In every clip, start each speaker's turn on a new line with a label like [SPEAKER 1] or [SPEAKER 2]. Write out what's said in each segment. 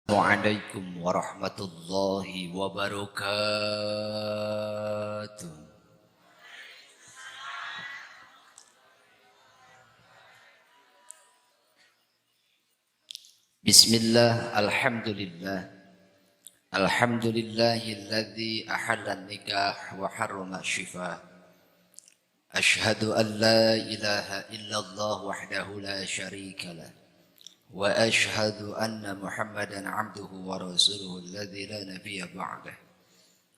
[SPEAKER 1] Assalamualaikum warahmatullahi wabarakatuh. Bismillah, alhamdulillah. Alhamdulillahilladzi ahalla nikah wa harrama syifah. Ashhadu an la ilaha illallah wahdahu la syarika lah. Wa ashhadu anna Muhammadan abduhu wa rasuluhu alladzi la nabiyya ba'dah.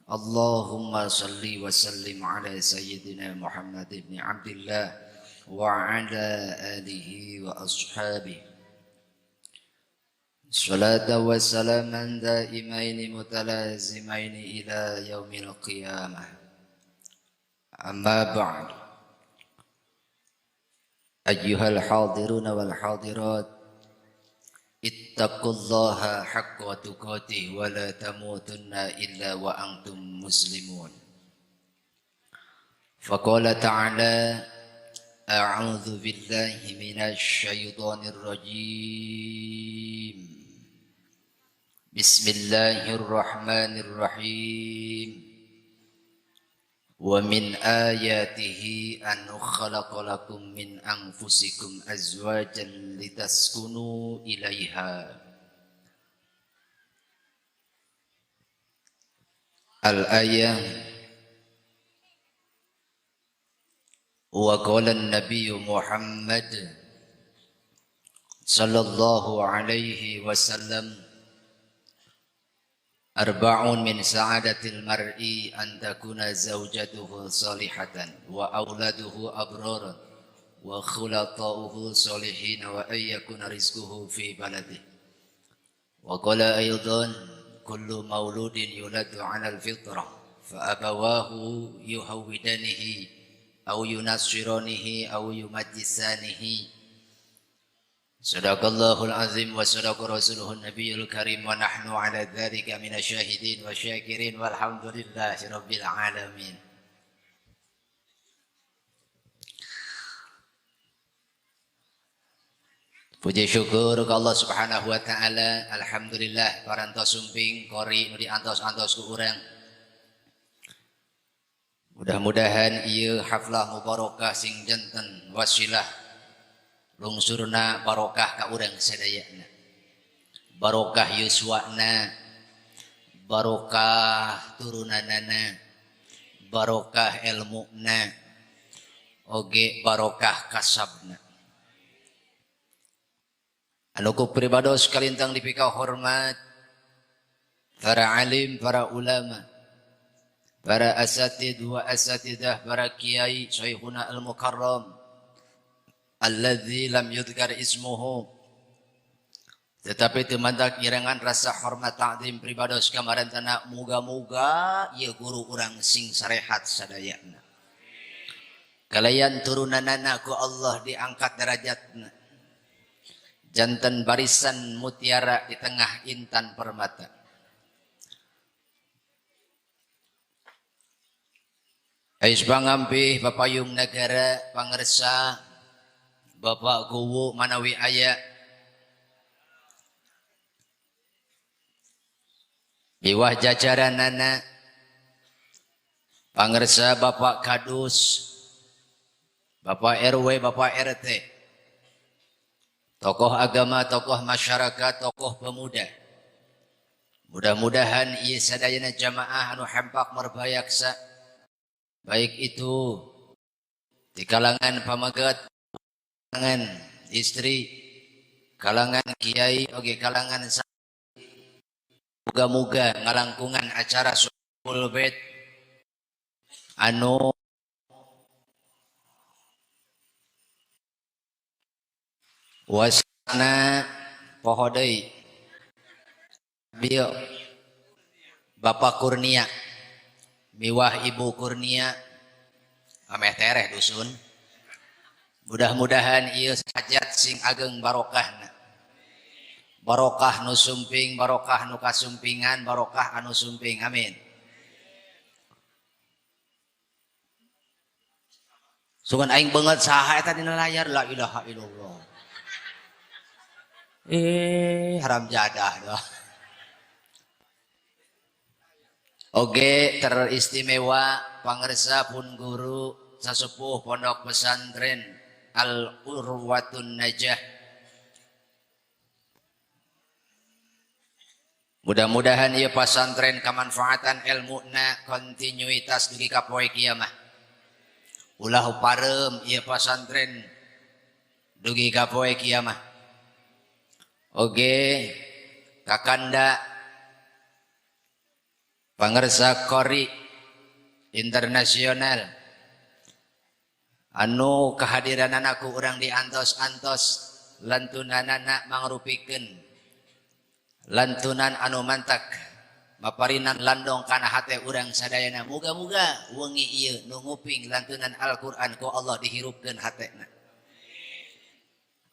[SPEAKER 1] Allahumma salli wa sallim ala sayyidina Muhammad ibn Abdillah wa ala alihi wa ashabihi. Salatan wa salaman daimaini mutalazimaini ila yaumil qiyamah. Amma ba'd. Ayyuhal hadiruna wal hadirat, ittaqullaha haqqa tuqatih wa la tamutunna illa wa antum muslimun. Faqala ta'ala, a'udzu billahi minasy syaithanir rajim. Bismillahirrahmanirrahim. Wa min ayatihi an khalaqa lakum min anfusikum azwajan litaskunu ilaiha. Al-ayah. Wa qala an-nabiy Muhammad sallallahu alaihi wasallam, arba'un min sa'adatil mar'i an takuna zawjatuhu salihatan wa auladuhu abraran wa khulata'uhu salihin wa ay yakuna rizquhu fi baladihi. Wa qala aydan, kullu mauludin yuladu 'ala al-fitrah fa abawahu yuhawwidanihi aw yunassiranihi aw yumajjisanihi. Sadaqallahul azim wa sadaqa rasuluhun nabiyul karim wa nahnu ala dzalika minasyahidin wa syakirin walhamdulillahi rabbil alamin. Puji syukur ke Allah Subhanahu wa taala. Alhamdulillah parantos sumping kori nu diantos-antos ku urang. Mudah-mudahan ieu haflah mubarakah sing janten wasilah lungsurna barokah ka urang sadayana, barokah yuswana, barokah turunanana, barokah ilmuna, oge barokah kasabna. Anu ku pribados kalintang dipika hormat para alim, para ulama, para asatid wa asatidah, para kiai, syekhuna al-mukarram alladzi lam yudhkar ismuhu, tetapi temantak ngirengan rasa hormat ta'zim pribados kamarentana. Muga-muga ieu guru urang sing sarehat sadayana, kalayan turunanana ku Allah diangkat derajatna, janten barisan mutiara di tengah intan permata. Ais pangampih papayung nagara pangersa Bapak Guwu manawi aya, biwah jajaranana, pangersa Bapak Kadus, Bapak RW, Bapak RT, tokoh agama, tokoh masyarakat, tokoh pemuda. Mudah-mudahan ieu sadayana jamaah anu hempak merbayaksa, baik itu di kalangan pamagat, kalangan istri, kalangan kiai, oge kalangan muga-muga ngalangkungan acara Sohibul Bait anu wasana poho deui bieu Bapak Kurnia miwah Ibu Kurnia ameh tereh dusun. Mudah-mudahan ieu hajat sing ageng barokahna, barokah nu sumping, barokah nu kasumpingan, barokah anu sumping, amin. Sugan aing beungeut saha eta dina layar, la ilaha illallah. Haram jadah doh. Oge teristimewa pangersa pun guru sasepuh pondok pesantren Al Urwatun Najah. Mudah-mudahan ieu pasantren kamanfaatan ilmuna kontinuitas dugi ka poe kiamah. Ulah pareum ieu pasantren dugi ka poe kiamah. Oge kakanda pangersa Qori internasional anu kehadiran aku urang diantos-antos lantunanana mangrupikeun lantunan anu mantak maparinan landong kana hate urang sadayana. Muga-muga wengi ieu nu nguping lantunan Al-Qur'an ku Allah dihirupkeun hatena.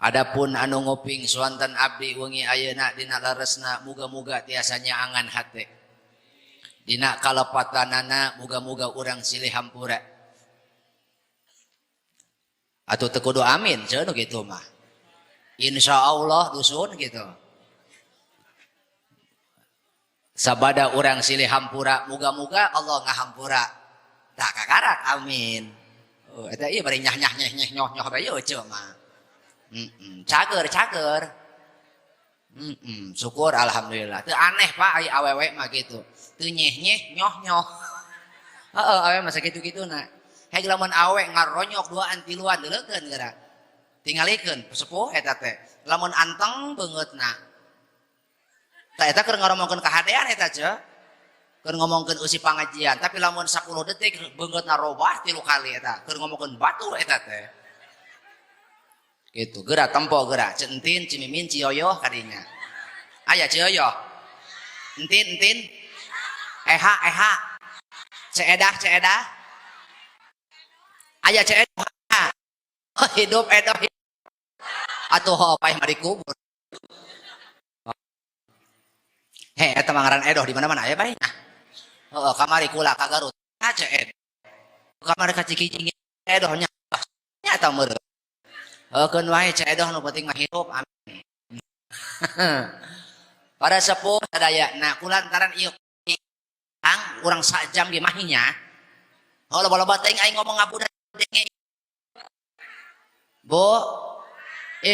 [SPEAKER 1] Adapun anu nguping suanten abdi wengi ayeuna dina leresna muga-muga tiasa nyaangan hate. Dina kalepatanana muga-muga urang silih hampura. Atuh teu kudu amin cenah kitu mah. Insyaallah dusun gitu. Sabada urang silih hampura muga-muga Allah ngahampura. Tak kakarak amin. Oh eta ieu bari nyah nyah nyeh nyeh nyoh nyoh bae ieu ceu mah. Cager cager. Syukur alhamdulillah. Teu aneh Pak ai awewe mah kitu. Teu nyeh nyeh nyoh nyoh. Heeh awewe mah sakitu-kituna. Heg lamun awewe ngaronyok duaan tiluan deuleukeun geura. Tingalikeun sepuh eta teh. Lamun anteng beungeutna. Tah eta keur ngaromongkeun kahadean eta ceu. Keur ngomongkeun eusi pangajian, tapi lamun 10 detik beungeutna robah 3 kali eta. Keur ngomongkeun batur eta teh. Gitu, geura tempo geura, Ceu Entin, Ci Mimin, Ci Yoyoh kadinya. Aya Ci Yoyoh. Entin, Entin. Eha, Eha. Ceedah, Ceedah. Aya Ceedah. Oh, hidup edoh. Atuh ho paeh mah dikubur. He, eta mah ngaran edoh di mana-mana aya bae. Nah. Heeh, kamari kula ka Garut. Ah, Ceed. Kamari ka Cikijing edoh nya. Nya eta meureun. Heukeun wae Ceedoh nu penting mah hirup amin. Para sepuh sadayana kulantaran ieu ang urang sajam ge mah nya. Oh loba-loba teuing aing ngomong ngabudak denge. Bu.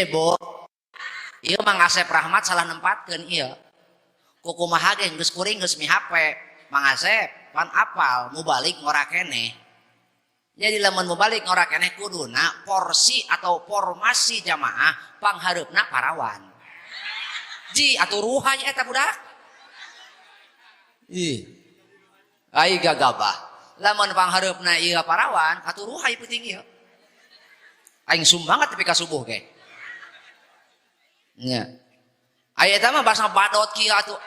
[SPEAKER 1] Bu. Ieu Mang Asep Rahmat salah nempatkeun ieu. Kukumaha ge geus kuring geus mihape. Mang Asep pan apal mubalik ngora keneh. Jadi lamun mubalik ngora keneh kuduna porsi atau formasi jamaah panghareupna parawan. Ji atuh ruhanya eta budak. Ih. Ai gagabah. Lamun panghareupna ieu parawan atuh ruhai peuting ieu. Aing sumbangat tepi ka subuh ge. Nya. Aya eta mah basa badot kieu atuh.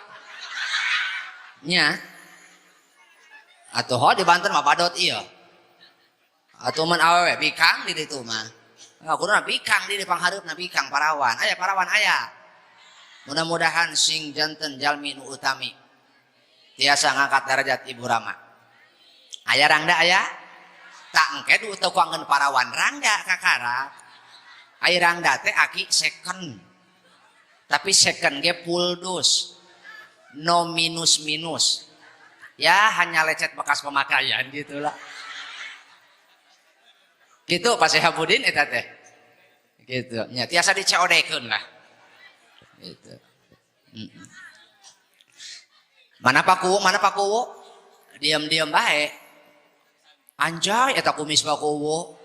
[SPEAKER 1] Nya. Atuh ho di Banten mah badot ieu. Atuh mun awewe bikang di ditu mah. Nah, kuduna bikang di panghareupna bikang parawan. Aya parawan aya. Mudah-mudahan sing janten jalmi nu utami. Tiasa ngangkat derajat Ibu Rama. Aya rangda aya? Tak engke du teu kuangeun parawan rangda kakara. Aya rangda teh aki second. Tapi second ge full dus. No minus minus. Ya hanya lecet bekas pemakaian gitulah. Gitu Pak Sehabudin eta teh. Gitu. Nya tiasa di COD-keun lah. Gitu. Mana Pak Kuwu? Mana Pak Kuwu? Diam-diam bae. Anjay eta kumis Pak Kuwu.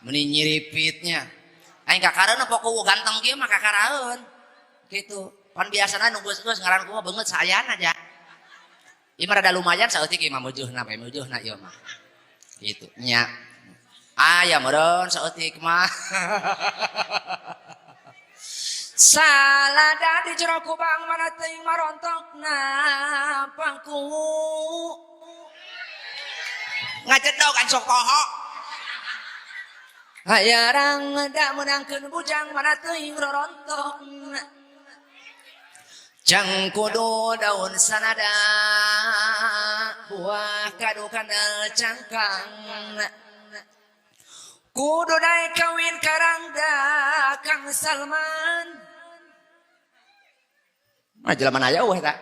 [SPEAKER 1] Meni nyiripitnya. Aing kakareun Pak Kuwu ganteng kieu mah kakaraeun. Gitu. Pan biasana nu geus-geus ngaran kumaha beungeut saayana aja. Ieu mah rada lumayan saeutik ieu mah mujuhna bae mujuhna ieu mah. Gitu nya. Aya meureun saeutik mah. Salada di jero kubang mana teuing marontokna pangku. Ngajedog aing sok poho. Hayarang da meunangkeun bujang mana teuing rorontokna. Jang kudu daun sanada buah kadu kandel cangkang. Kudu naik kawin karangda Kang Salman. Mah jelema aya eueuh eta.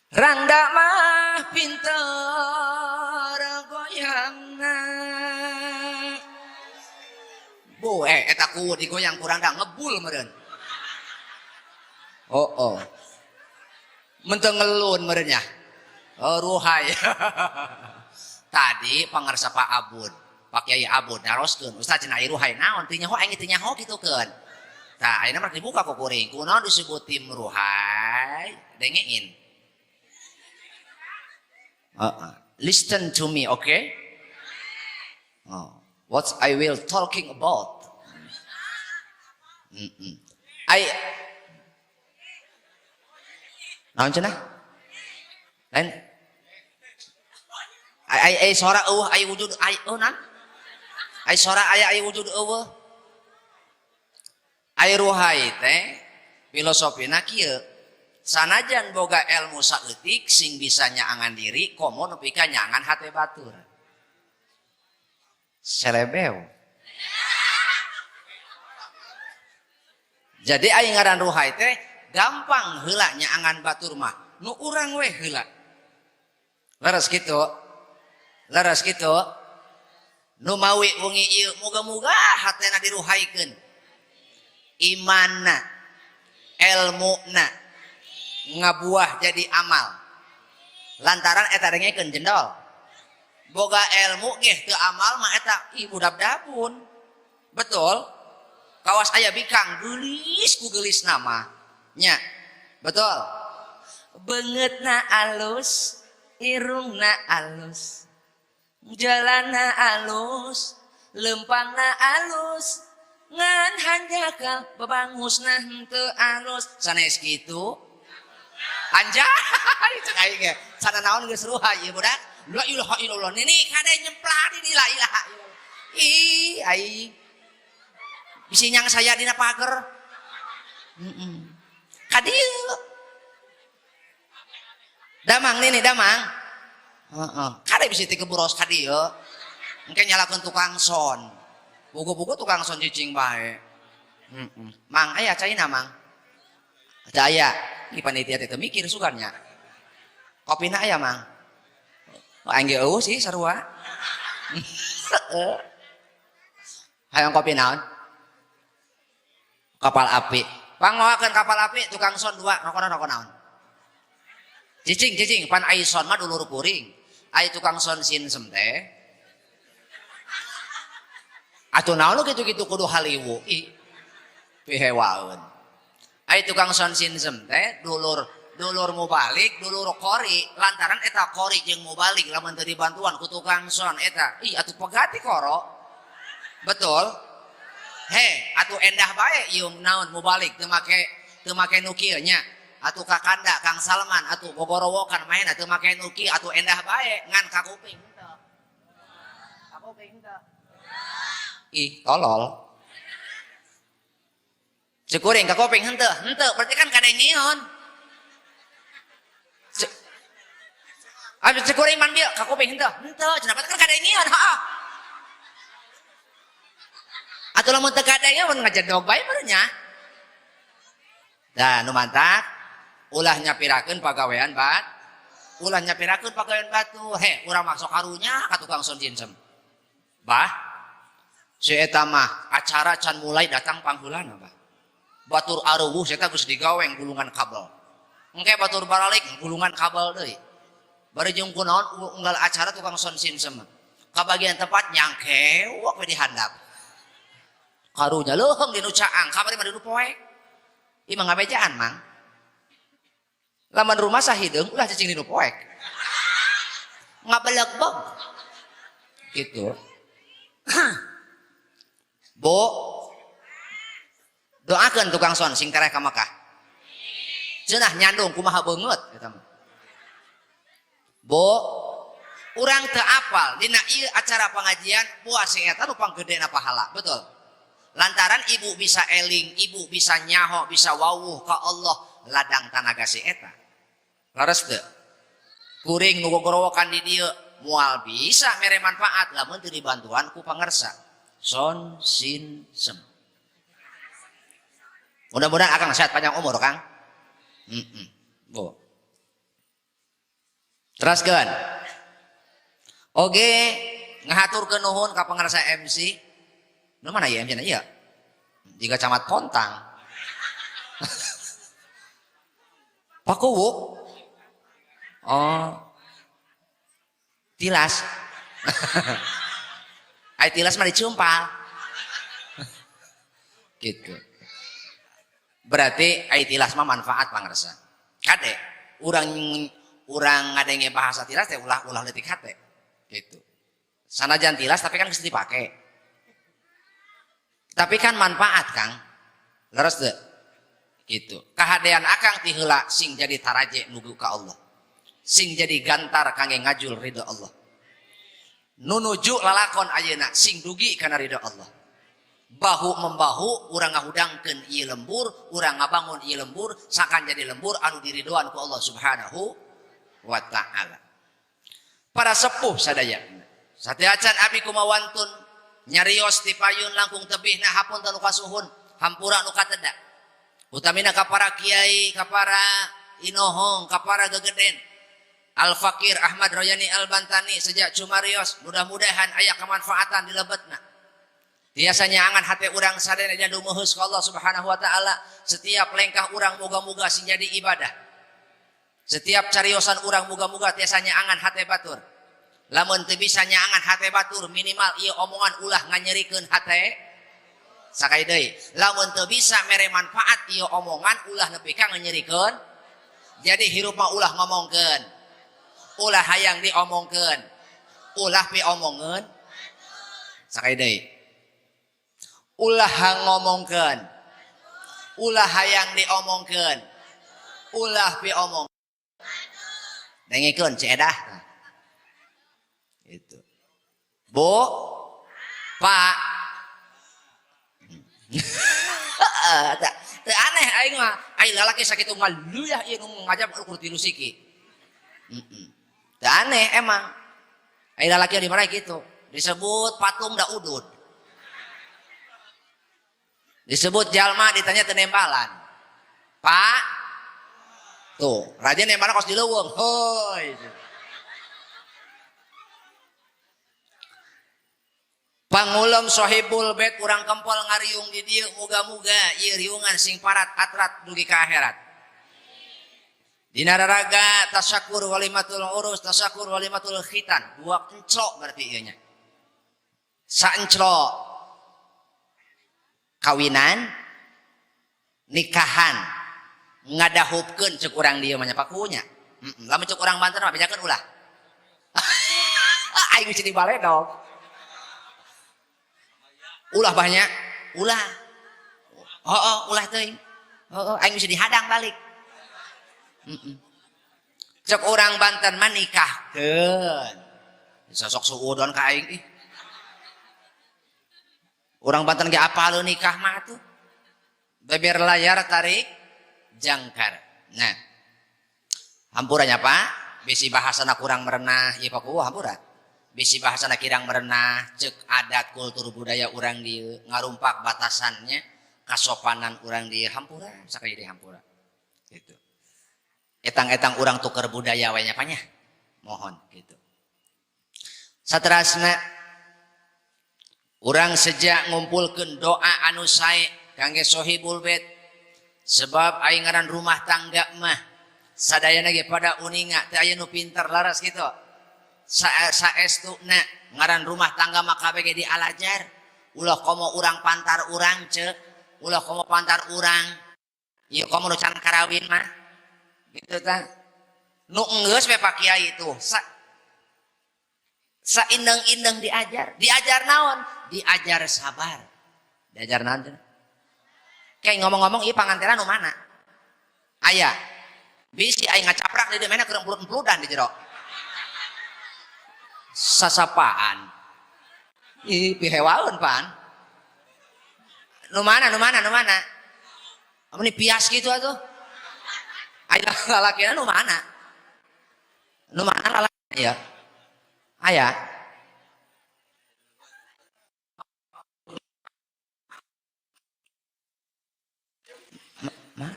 [SPEAKER 1] Rangda mah pinter goyangna. Bu, eta ku digoyang ku rangda ngebul meureun. Oh, oh. Menteng ngelun meureun nya. Oh, ruhai. Tadi pangarsa Pak Abud, Pak Kiai Abud naroskeun, Ustaz cenah ieu ruhai naon? Teu nyaho aing teu nyaho kitukeun. Tah, ayeuna mah dibuka ku kuring. Kunaon disebut tim ruhai? Dengein. Listen to me, okay? Oh. What I will talking about? I naon cenah? Lain ai ai sora eueuh ai wujud ai oh nan? Ai sora aya ai wujud eueuh. Ai ruhai teh filosofina kieu. Sanajan boga ilmu saeutik sing bisa nyaangan diri komo nepi ka nyaangan hate batur. Selebeu. Jadi aing ngaran ruhai teh gampang heula nyaangan batur mah. Nu urang we heula. Leres kitu. Leres kitu. Nu mawi wengi ieu muga-muga hatena diruhaikeun. Imanna, elmuna ngabuah jadi amal. Lantaran eta dengekeun jendol. Boga ilmu geh teu amal mah eta ih budap-dabun. Betul? Kawas aya bikang geulis ku geulis nama. Nya. Betul? Beungeutna alus, irungna alus, jalanna alus, lempangna alus, ngan hanjakal babangusna henteu alus. Sanes kitu? Anjay, cek aing ge. Sana naon geus ruhai ieu budak? La ilaha illallah. Nini kade nyemplah di la ilaha illallah. Ih, aing. Bisi nyang saya dina pager. Heeh. Ka dieu. Damang nini damang. Heeh. Kade bisi ti keburos ka dieu. Engke nyalakeun tukang son. Buku-buku tukang son cicing bae. Heeh. Mang aya caina mang. Teu aya. Di panitia teh mikir sugannya. Kopina aya mang. Oh, aing ge eueuh sih sarua. Hayang kopi naon? Kapal api. Pangmawakeun kapal api tukang son dua, rokona rokok naon? Cicing cicing pan ai son mah dulur kuring. Ai tukang son sinsem teh. Atuh naon kitu-kitu kudu haliwu ih. Pihewaeun. Ai tukang son sinsem teh dulur dulur mubalik, dulur kori, lantaran eta kori jeung mubalik lamun teu dibantuan ku tukang son eta. Ih atuh pegati koro. Betul? He, atuh endah bae ieu naon mubalik teu make nu kieu nya. Atuh kakanda Kang Salman atuh gogorowokan maena teu make nu kieu atuh endah bae ngan ka kuping henteu. Ka kuping henteu. Ih, tolol. Cek kuring ka kuping henteu, henteu berarti kan kadengeun. Abi cek kuring man bieu ka kuping henteu, henteu cenah berarti kan kadengeun, heeh. Atuh lamun teu kadengeun mun ngajedog bae meureun nya. Dah nu mantak ulah nyapirakeun pagawean bat. Ulah nyapirakeun pagawean batu. He, urang mah sok karunya ka tukang son jinsem. Bah. Si eta mah acara can mulai datang pangheulana bah. Batur aruwuh si eta geus digaweng gulungan kabel. Engke batur baralik gulungan kabel deui. Bari jeung kunaon unggal acara tukang son sinsem. Ka bagian tempat nyangkewok we di handap. Karunya leuheung di nu caang, kamari mah di nu poek. Ieu mah ngabejaan mang. Lamun rumah sahideung ulah cicing di nu poek. Ngabelegbeg. Gitu. Bu, doakeun tukang son sing tereh ka Mekah. Cenah nyandung kumaha beungeut eta mah. Bu, urang teu apal dina ieu acara pengajian buah sing eta nu panggedena pahala, betul? Lantaran ibu bisa eling, ibu bisa nyaho, bisa wawuh ka Allah ladang tanaga si eta. Leres teu? Kuring nu gogorowokan di dieu moal bisa mere manfaat lamun teu dibantuan ku pangersa. Son sin sem. Mudah-mudahan akang sehat panjang umur, Kang. Bu. Teraskeun. Oge ngahaturkeun nuhun ka pangarsa MC. Nu mana ieu MC na ieu? Jiga camat Pontang. Pak Kuwu. Oh. Tilas. Ai tilas mah dicumpal. Gitu. Berarti ai tilas mah manfaat pangarsa. Kade urang urang ngadenge bahasa tilas teh ulah ulah leutik hate. Gitu. Sanajan tilas tapi kan geus dipake. Tapi kan manfaat, Kang. Leres teu? Gitu. Kahadean akang ti heula sing jadi taraje nuju ka Allah. Sing jadi gantar kangge ngajul ridho Allah. Nunuju lalakon ayeuna sing dugi kana ridho Allah. Bahu membahu urang ngahudangkeun ieu lembur, urang ngabangun ieu lembur, sakan jadi lembur anu diridoan ku Allah Subhanahu wa taala. Para sepuh sadaya. Sateuacan abi kumawantun nyarios ti payun langkung tebihna hapunten nu kasuhun, hampura nu kateda. Utamina ka para kiai, ka para inohong, ka para gegeden. Al Fakir Ahmad Royani Al Bantani sejak cumarios, mudah-mudahan aya kemanfaatan di lebetna. Tiasa nyaangan hati urang sadaya dina dumeheus ka Allah Subhanahu wa taala. Setiap lengkah urang moga-moga sing jadi ibadah. Setiap cariosan urang moga-moga tiasa nyaangan hate batur. Lamun teu bisa nyaangan hate batur, minimal ieu omongan ulah nganyerikeun hate. Sakali deui, lamun teu bisa mere manfaat ieu omongan ulah nepi ka nganyerikeun. Jadi hirup mah ulah ngomongkeun. Ulah hayang diomongkeun. Ulah piomongeun. Sakali deui. Ulah ngomongkeun. Ulah hayang diomongkeun. Ulah piomong. Dengekeun Ceu Edah. Itu. Bu, Pak. Teu aneh aing mah. Aing lalaki sakitu ngaluyah ieu nu ngajab ukur tilu siki. Teu aneh emang. Aing lalaki di mana gitu. Disebut patung da udud. Disebut jalma ditanya teu nembalan. Pak. Tuh, raja nembalan kos di leuweung. Hoi. Pangulem sohibul bait urang kempol ngariung di dieu muga-muga ieu riungan sing parat atrat dugi ka akhirat. Dina raraga tasyakur walimatul urus, tasyakur walimatul khitan, dua enclok berarti ieu nya. Saenclok kawinan, nikahan, ngadahupkeun cek urang dieu mah nya pakunya. Lamun cek urang Banten mah bejakeun ulah. Aing geus dibaledog. Ulah banyak, ulah. Oh, ulah teuing. Oh, aing bisa dihadang balik. Cek orang Banten mah nikahkeun. Sosok suudon ka aing ih. Orang Banten ge apal nikah mah atuh. Beber layar tarik jangkar. Nah. Hampuranya Pak, bisi bahasana kurang merenah, ieu Pak kuwu hampura. Bisi bahasana kirang merenah, cek adat kultur budaya urang dieu ngarumpak batasannya, kasopanan urang dieu hampura sakali deui hampura. Gitu. Etang-etang urang tuker budaya we nya Pak nya. Mohon gitu. Saterasna urang sejak ngumpulkeun doa anu sae kangge sohibul bait, sebab aing ngaran rumah tangga mah sadayana ge pada uninga teu aya nu pinter laras kitu. Saestuna ngaran rumah tangga mah kabeh ge dialajar. Ulah komo urang pantar urang ceuk, ulah komo pantar urang. Ieu komo nu can karawin mah. Gitu tah. Nu enggeus we Pak Kiai tuh. Saindeng-indeng diajar. Diajar naon? Diajar sabar. Diajar naon cenah? Kayak ngomong-ngomong ieu pangantenan nu mana? Aya. Bisi aing ngacaprak di dieu mana keur emplut-empludan di jero. Sasapaan. Ih, pihewaeun pan. Nu mana, nu mana, nu mana? Apa nih pias gitu atuh? Aya lalakina nu mana? Nu mana lalakina ya? Aya. Ma?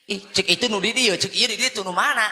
[SPEAKER 1] Ih, cek itu nu di dieu, cek ieu di dieu nu mana?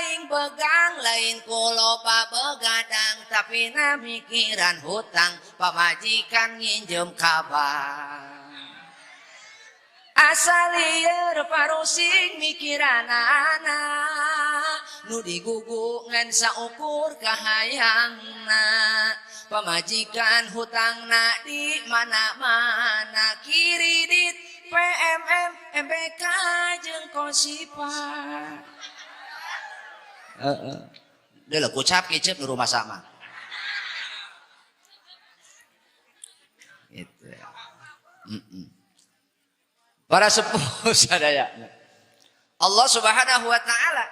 [SPEAKER 1] aing begang lain ku loba begadang tapi na mikiran hutang pamajikan nginjem ka bank. Asa lieur parusing mikiranana nu digugu ngan saukur kahayangna pamajikan hutangna di mana-mana kiridit PMM MBK jeung Kosipa. Heeh. Deuleu kucap kicep di rumah sama. Gitu ya. Para sepuh sadaya. Allah Subhanahu wa taala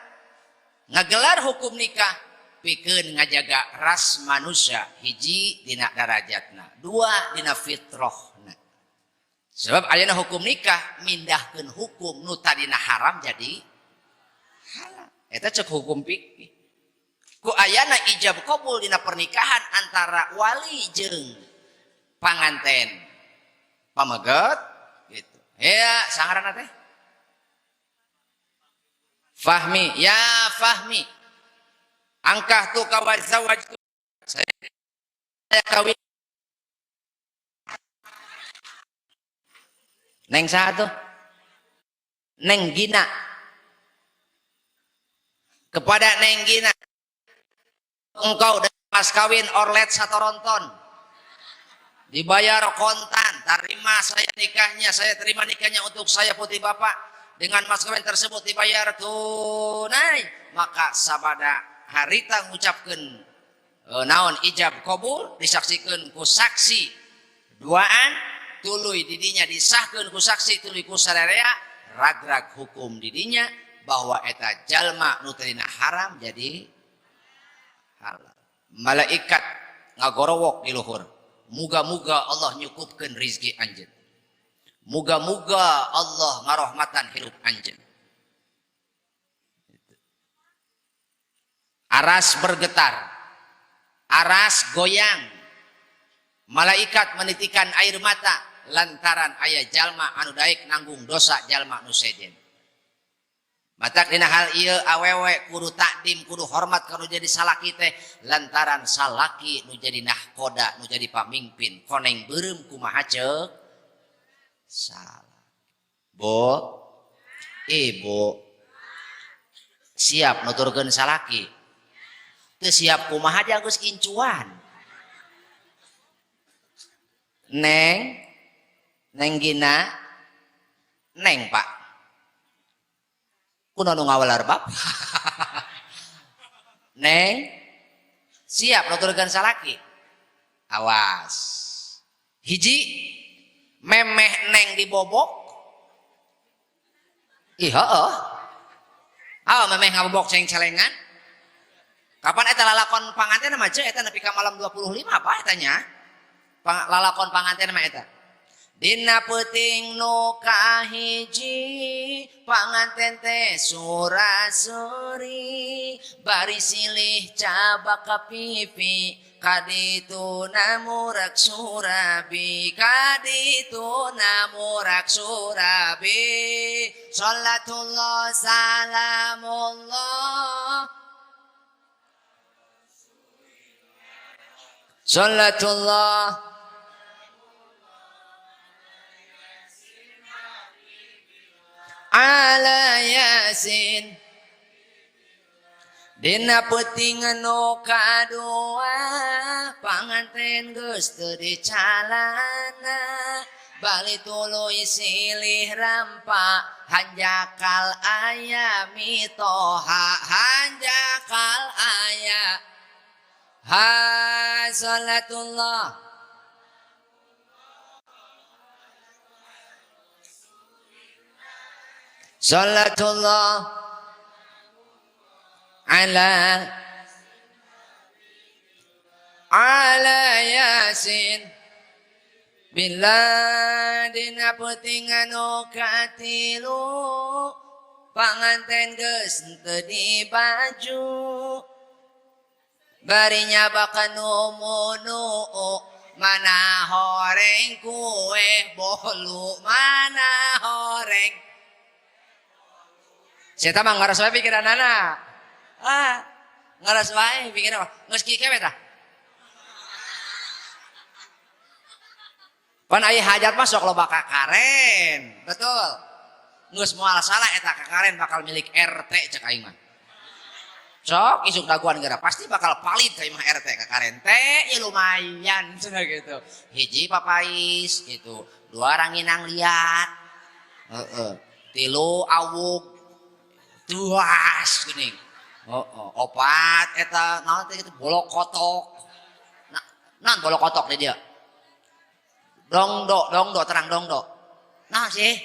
[SPEAKER 1] ngagelar hukum nikah pikeun ngajaga ras manusia hiji dina darajatna, dua dina fitrahna. Sebab ayeuna hukum nikah mindahkeun hukum nu tadina haram jadi halal. Eta cek hukum fikih. Ku ayana ijab qabul dina pernikahan antara wali jeung panganten. Pameget gitu. Ya, sangaranna teh Fahmi, ya Fahmi. Angkah tu kawazawaj. Saya kawin. Neng saha tuh? Neng Gina. Kepada Neng Gina, engkau dan mas kawin orlet satoronton. Dibayar kontan, terima saya nikahnya, saya terima nikahnya untuk saya putri bapak. Dengan mas kawin tersebut dibayar tunai, maka sabada harita ngucapkeun naon ijab qabul disaksikeun ku saksi duaan tuluy didinya disahkeun ku saksi tuluy ku sararea ragrag hukum didinya bahwa eta jalma nu tadina haram jadi halal. Malaikat ngagorowok di luhur. Muga-muga Allah nyukupkeun rizki anjeun. Muga-muga Allah ngarohmatan hirup anjeun. Aras bergetar, aras goyang, malaikat menitikan air mata lantaran aya jalma anu daek nanggung dosa jalma nu sejen. Matak dina hal ieu awewe kudu takdim, kudu hormat ka nu jadi salaki teh lantaran salaki nu jadi nahkoda, nu jadi pamimpin. Koneng beureum kumaha ceuk? Salah. Bu, ibu siap nuturkeun salaki. Teu siap kumaha geus incuan. Neng, Neng Gina, Neng Pak. Kuno nu ngawalar bab. Neng, siap nuturkeun salaki. Awas. Hiji, memeh neng dibobok. Ih heueuh. Ah, memeh ngabobok ceng-celengan. Kapan eta lalakon panganten mah ceu eta nepi ka malam 25 apa eta nya? Lalakon panganten mah eta. Dina peuting nu kahiji panganten teh sura-suri bari silih cabak ka pipi kadituna murak surabi kadituna murak surabi salatullah salamullah salatullah ala yasin. Dina peuting nu kadua panganten geus teu dicalana bali tuluy silih rampa hanjakal aya mitoha hanjakal aya ha salatullah salatullah ala ala yasin. Bila dina peuting anu katilu panganten geus teu dibaju bari nyabakan nu mana horeng kue bolu mana horeng. Saya mah ngaras wae pikiranana. Ah, ngeres wae pikir apa? Geus kieu we tah. Pan aya hajat mah sok loba kakaren. Betul. Geus moal salah eta kakaren bakal milik RT cek aing mah. Sok isuk daguan geura pasti bakal palit ka imah RT kakaren teh ya lumayan cenah gitu. Hiji papais gitu, dua ranginang liat. Heeh. Tilu awug tuas geuning. Heeh, opat eta naon teh gitu bolok kotok. Nah, naon bolok kotok di dia? Dongdo, dongdo terang dongdo. Nah sih.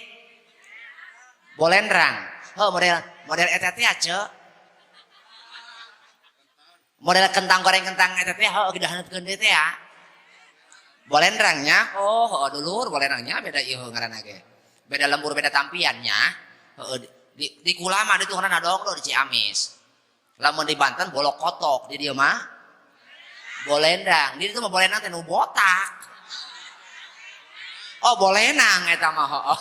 [SPEAKER 1] Bolendrang. Heuh model model eta teh ce. Model kentang goreng kentang eta teh heuh dihaneutkeun deui teh ya. Bolendrangnya, oh heuh dulur bolendrangnya beda ieu ngaranna ge. Beda lembur beda tampiannya. Heeh di kula mah ditu ngaranna dongdo di Ciamis. Lamun di Banten bolok kotok, di dieu mah bolendrang. Di ditu mah bolendrang teh nu botak. Oh bolenang eta mah.